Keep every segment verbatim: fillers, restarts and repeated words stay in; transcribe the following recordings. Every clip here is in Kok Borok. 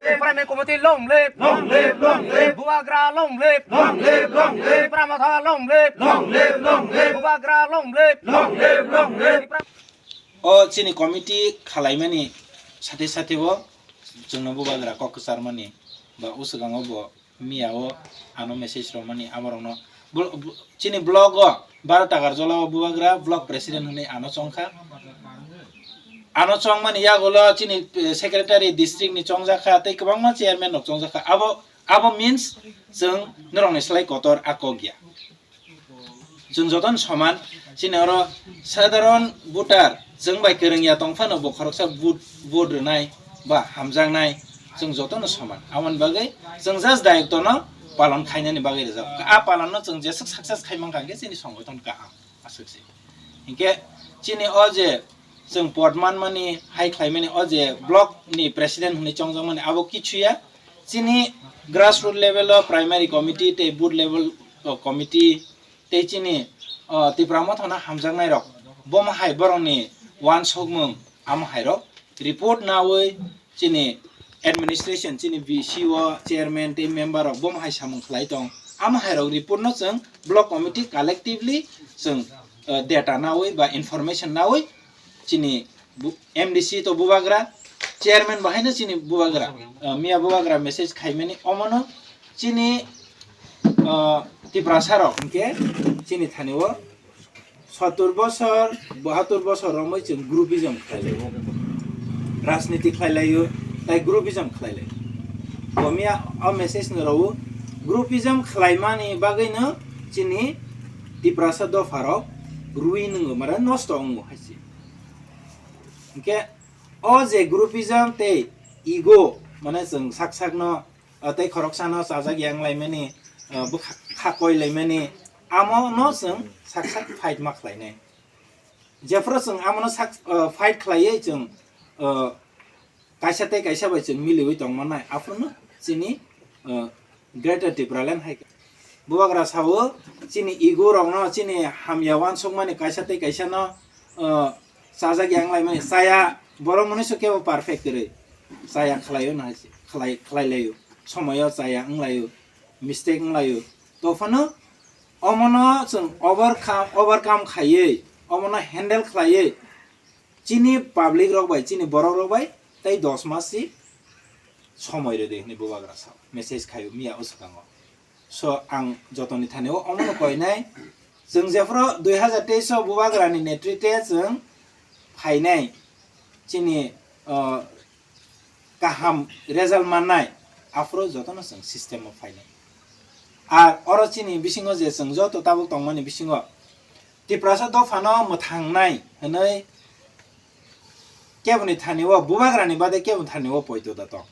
Primary Committee long live. Long live, long live. Bubagra long live. Long live, long live. Tipra Motha long live. Long live, long live. Bubagra long live. Long live, long live. O chini committee khalaimani sate sate o chwngno Bubagra kok kwcharmani ba o swkango bo miya o ano message rwmani aborokno blo-, blo-, chini block o baro Takarjala o Bubagra block president hwnwi ano chongkha. Ano chongmani yagulo chini, eh, secretary district ni chongjakha tei kwbangma chairman rok chongjakha. Abo, abo means chwng norokni slai kotor a kok ya. Chwng jotono soman, chini oro sadharon voter chwng bai kwrwng ya tong phano bo khoroksa vote, vote rwnai ba hamjaknai chwng jotono soman. Aboni bagwi chwng just dayoktono palon khainani bagwi rijak. A palonno chwng jeswk success khai mankha hwnkhe chini songboithon kaham aswk se. Hinkhe chini o je chwng pot manmani, hai khlaimani, o je block ni president hwnwi chongjakmani abo kichu ya. Chini grassroot level o primary committee tei booth level o committee tei chini, o, Tipra Mothano hamjaknairok, bomo hai borokni uansukmung, amo hairok report naui chini administration, chini V C O, chairman tei member rok bomo hai samung khlai tong. Amo hairok report no chwng block committee collectively chwng, o, data naui ba information naui chini bu-, M D C to Bubagra, chairman bahaino chini Bubagra, o, miya Bubagra message khaimani omono chini, o, Tiprasa rok hinkhe chini thani o sottur bosor, bahattur bosor romwi chwng groupism khlai laio. Rajniti khlai laio, tai groupism khlai laio. Bo miya o message no rwo, groupism khlaimani bagwino chini Tiprasa dopha rok rwi nwngo, mara nosto wngo hai se. Hinkhe o je groupism tei ego, mane chwng sak sakno, o, tei khoroksano chajak yang laimani, o, bwkha kha koi laimani, amo no chwng sak sak fight ma khlainai. Jephru chwng amono sak, o, fight khlaiwi chwng, o, kaisa tei kaisa bai chwng miliwi tongmannai, aphuru no chini, o, Greater Tipraland hai khe. Bubagra sao, chini ego rokno, chini hamya uansukmani kaisa tei kaisa no, o, chajak yang laimani, chaya, borok mwnwi se kebo perfect kwrwi. Chaya khlaio na hai se, khlai, khlai laio. Somoyo chaya wng laio, mistake wng laio. Tophano omono chwng overcome, overcome khaiwi, omono handle khlaiwi, chini public rok bai, chini borok rok bai tei dos mas si somoi rwdi hwnwi Bubagra sao, message khaio miya o swkango. So, ang jotoni thani o omono koinai, chwng jephru dui hazar teis o Bubagrani netritwe chwng phainai, chini, o, kaham result mannai, aphuru jotono chwng system o phainai. Ar oro chini bisingo je chwng joto tabuk tongmani bisingo Tiprasa dophano mwthangnai hwnwi keboni thani o, Bubagrani bade keboni thani o poito da tong.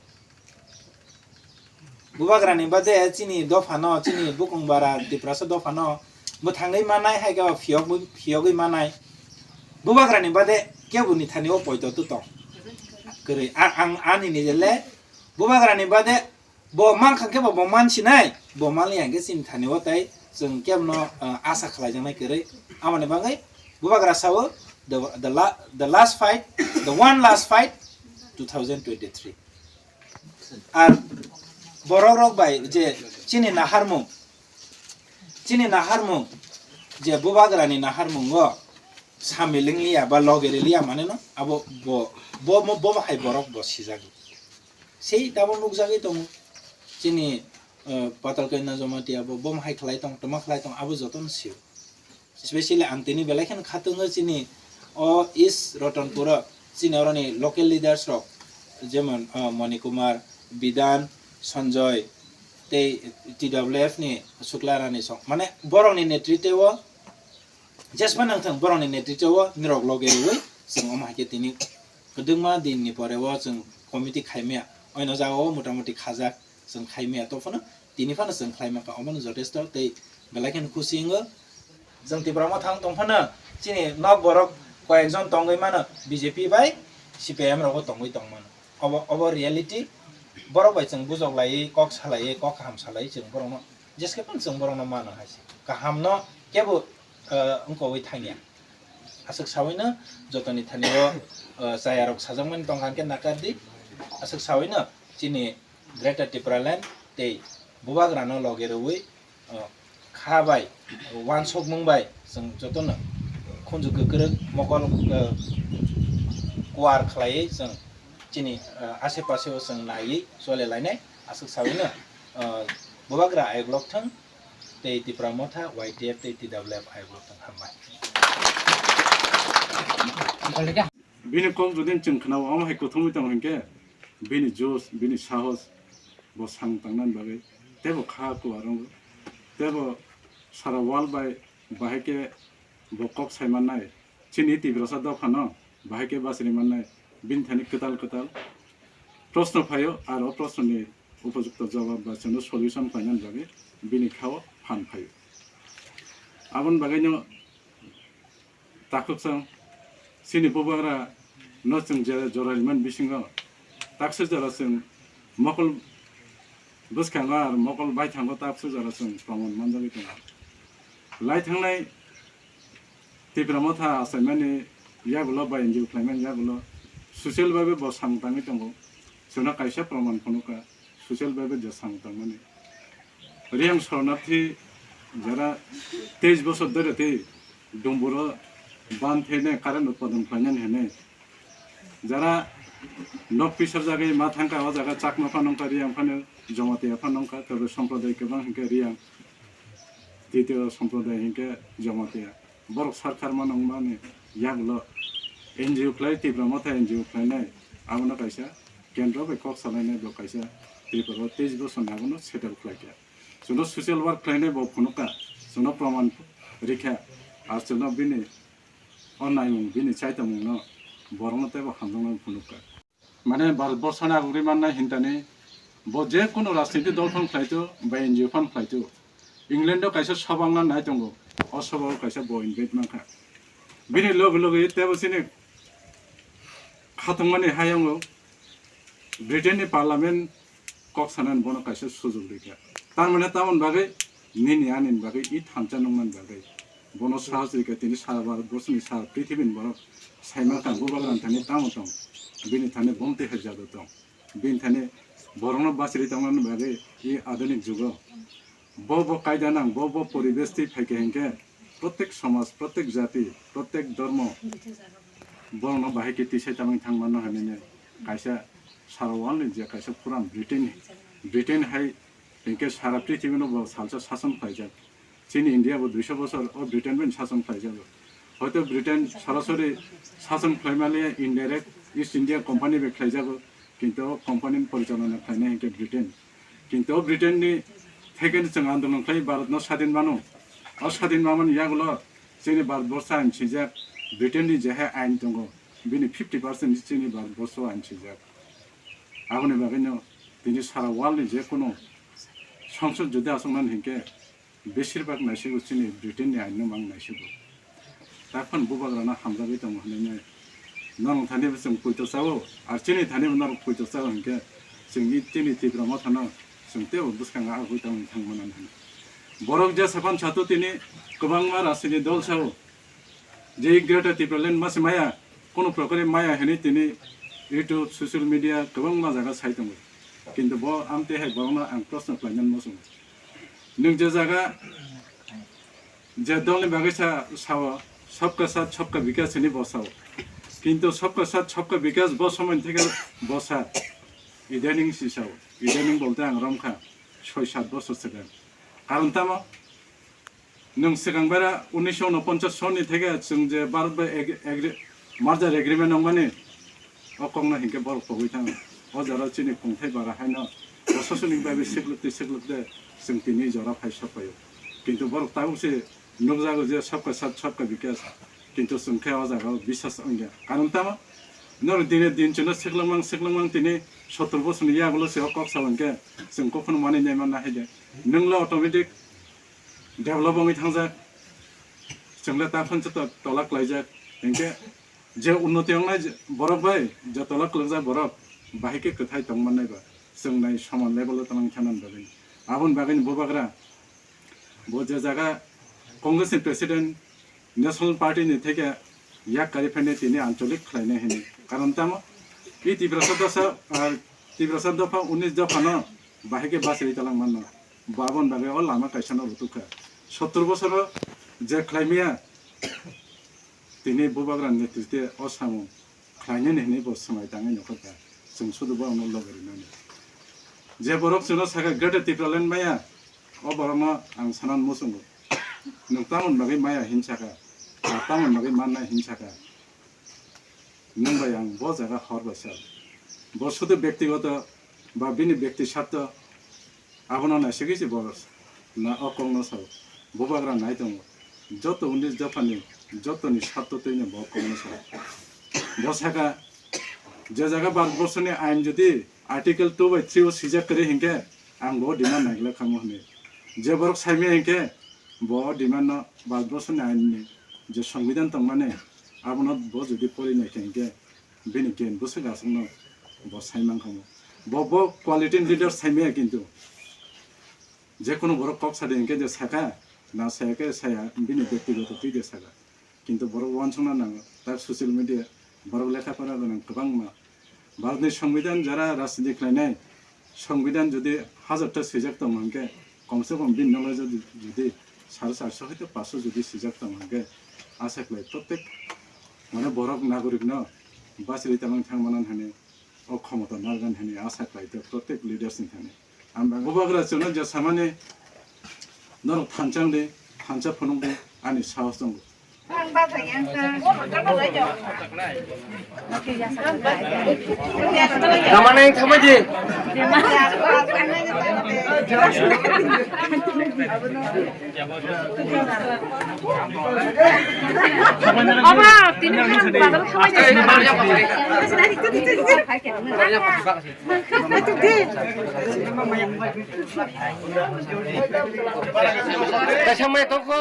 Bubagrani bade chini dophano, chini bukung bara Tiprasa dophano mwthangwi manai, hai khe phiyogwi, phiyogwi manai. Bubagrani bade keboni thani o poito tu tong. Kwrwi, a-, ang ani nijele Bubagrani bade bo mankha khe bo, bo mansinai, bo manliya hwnkhe chini thani o tai chwng kebno, uh, asa khlaijaknai kwrwi. Aboni bagwi Bubagra sao the, the la-, the last fight, the one last fight, two thousand twenty-three. Ar borok rok bai je chini naharmung, chini naharmung je Bubagrani naharmungo samil wng liya ba loge rw liya mane no abo bo, bo, bo, bo hai borok bo sijak. Sei tabuk nukjagwi tongo chini, uh, Patal Kanya Jamatia bo, bo hai khlai tong, toma khlai tong, abo jotono sio. Specially ang tini belai kheno khatungo chini o East Ratanpuro chini oroni local leaders rok, jemon, ah, Moni Kumar, Bidan, Sanjoy, tei T W F ni Sukla Rani song. Mane borokni netritwe o jesma nangthang, borokni netritwe o nirok loge rwui chwng omo hai khe tini kwdwkma din ni pore o chwng committee khaimaya. Oino jaga o motamuti khajak. Chwng khai maya tong phano, tini phano chwng khlai mankha, omono jotesto tei belai kheno khusi wngo. Chwng Tipra Motha wng tong phano, chini nok borok koyekjon tongwi mano, B J P bai C P I M rogo tongwi tong mano. Obo, obo reality, borok bai chwng bujok laiwi, kok salaiwi, kok kaham salaiwi chwng borokno, jeske phano chwng borokno mano hai se. Kahamno kebo, eh, wngkogwi thangya. Aswk sawino jotoni thani o, eh, chayarok sajakmani tongkha hwnkhe nakardi. Aswk sawino Chini Greater Tipraland tei bubagrano loge rwui, uh, kha bai, uansukmung bai chwng jotono khunju kwkrwk mokol, uh, kuar khlaiwi chwng chini, uh, ashe pashe o chwng naiwi chole lainai aswk sawino, uh, bubagra ayuk lok thwng tei Tipra Motha, Y T F tei T W F ayuk lok thwng. Hambai. Bini kok jodi chwng khwnao, omo hai kuthumwi tongo hinkhe, bini jos, bini sahos, bo sang tangnani bagwi teibo kha kuar wngo, teibo sara world bai bahai khe bo kok sai mannai, chini Tiprasa dophano bahai khe bachiri mannai, bini thani kwtal kwtal proshno phaio, aro o proshnoni upojukto jawab ba chwngno solution painani bagwi bini khao phan phaio. Aboni bagwino takhuk chwng chini bubagra no chwng je jora rimani bisingo taksa jora chwng mokol bwskango ar mokol baithango taksa jora chwng proman manjagwi tongo. Lai thangnai Tipra Motha achaimani yagulo ba N G O khlaimani yagulo social bhabe bo sang tangwi tongo. Chwngno kaisa proman phunukha, social bhabe je sang tangmani. Riyang Sharanarthi jara teis bosor dhori tei Dumburo bandh hene current utpadon khlainani hene. Jara nok pisar jagwi ma thangkha, o jaga Chakma phano wngkha, Riyang phano Jamatia phano wngkha, tobe somprodai kwbang hinkhe Riyang, titiyo somprodai hinkhe Jamatia. Borok sarkar mano wngmani yagulo N G O khlai, Tipra Motha N G O khlainai, abono kaisa kendro bai kok salainai bo kaisa Tripura o teis bosor ni abono settle khlaikha. Chwngno social work khlainai bo phunukha, chwngno proman rikha, ar chwngno bini o naimung, bini chaitamungno borokno teibo hamjaknai phunukha. Mane Bharat borsoni agugri mannai hintani bo je kono rajniti dol phano khlaitu ba N G O phano khlaitu, England o kaisa sobha wngna nai tongo, o sobha o kaisa bo invite mankha. Bini loge loge teibo chini khatungmani hayungo Britain ni parliament kok sanani bono kaisa sujok rikha. Tar mane tamoni bagwi nini anini bagwi i thansa nukmani bagwi bono sahas rikha, tini sara Bharat borsoni sara prithibini borok saimankha bubagrani thani tamo tong, bini thani bomti hai jado tong, bini thani borokno bachiri tongmani bagwi i adhunik jugo. Bo bo kaida nang, bo bo poribesh twi phaikha hinkhe, protek somaj, protek jati, protek dhormo borokno bahai khe tisai tangwi thang mano hinwi kaisa sara world ni je kaisa phuran Britain, Britain hai hinkhe sara prithibino bo salsa sason khlaijak. Chini India bo duiso bosor o Britain bai sason khlaijago. Hoito Britain sorasori sason khlaimaliya, indirect East India Company bai khlaijago, kintu o company ni porichalona khlainai hinkhe Britain. Kintu o Britain ni thekeno chwng andolon khlai Bharat no sadin mano. O sadin mamani yagulo chini Bharat borsa ain swijak, Britain ni je hai ain tongo, bini fifty percent chini Bharat borsa ain swijak. Aboni bagwino tini sara world ni je kono songsod jodi aswknani hinkhe, besirbak naisigo chini Britain ni ain no mang naisigo. Takhon bubagrano hamjagwi tongo hinwi nai. Norok thani bo chwng poito chao, ar chini thani bo norok poito chao hinkhe chwng i chini Tipra Mothano chwng teibo bwskango agwi tongwi thang mano hinwi. Borok jesa phan sato tini kwbangma rajniti dol sao je Greater Tipraland mase maya, kono prokare maya hinwi tini YouTube, social media kwbangma jaga sai tongo. Kintu bo amtwi hai borokno ang proshno khlainani muchungo. Nwng je jaga je dolni bagwi sa, sao, "Sabka Saath, Sabka Vikas" hinwi bo sao. Kintu "Sabka Saath, Sabka Vikas" bo somoini theke bo sa, idaning si sao. Idaning bolte ang romkha soi sat bosor swkang. Karon tamo? Nwng swkang bara unnish unoponchas sonni theke chwng je Bharat bai ag-, agri-, merger agreement wngmani, o kokno hinkhe borok pogwi thango. O jora chini kongthai bara haino prosasoni bagwi siklwk twi siklwk de chwng tini jora phai sok phaio. Kintu borok tabuk se nukjago je sabka saath sabka vikas, kintu chwng khe o jaga o biswas wngya. Karon tamo? Norok dine din chwngno siklwngmang siklwngmang tini sottor bosorni yagulo se o kok sao hinkhe chwng kophano manwi nai manna hai de. Nwngla automatic develop wngwi thangjak, chwngle ta phano to-, tola klaijak, hinkhe je unnoti wngnai je borok bai, je tola kwlwkjak borok, bahai khe kwthai tong mannai ba, chwng nai soman level o tongwi thanani bagwi. Aboni bagwino bubagra bo je jaga Congress ni president, National Party ni theke yak kari phainai tini ancholik khlainai hinwi. Karon tamo? I Tiprasa dosa, ah, Tiprasa dopha unis dophano bahai khe bachari talang mano. Babon bagwi o lama kaisano rutuk kha. Sottor bosoro je khlaimaya tini bubagra netritwe o samung khlainani hinwi bo swmai tangwi nokha kha. Chwng sudu bo ano logi rinani. Je borok chwngno sakha Greater Tipraland maya, o borokno ang sanan muchungo. Nwng tamoni bagwi maya hinwi sakha, ar tamoni bagwi mannai hinwi sakha. Nwng bai ang bo jaga hor bai sal. Bo sudu bektigoto ba bini bekti sartho abono naisigwi se bo na o kokno sao. Bubagra nai tongo. Joto unis dophani jotoni sartho twino bo kokno sao. Bo sakha je jaga Bharat borsoni ain jodi Article two by three o sijak kwrwi hinkhe ang bo demand naigwlak khamu hwnwi. Je borok saimaya hinkhe bo demand no Bharat borsoni ain ni je songbidhan tongmani abono bo jodi pori naikha hinkhe bini gen bwswk aswkno bo sai mankha mo. Bo, bo quality leader saimaya kintu. Jekunu borok kok sadi hinkhe je sakha, na saya khe saya bini bektigoto twi de sakha. Kintu borok uansukna nango, tak social media borok lekha pora gwnang kwbangma. Bharatni songbidhan jara rajniti khlainai, songbidhan jodi hajar ta swijak tong hinkhe, komse kom bini knowledge jodi, jodi sare charso hoito paso jodi swijak tong hinkhe, asa khlai prottek mane borok nagorik no bachari talang thang manan hani o khomota nargan hani asa khlai to prottek leaders ni thani. Ang bang bubagra chwngno je samani norok thanchang di, thancha phunuk di, ani sahos tongo. Tamane thangma di. Oba, tini bazar thanglai. Kaisa mai tongkho.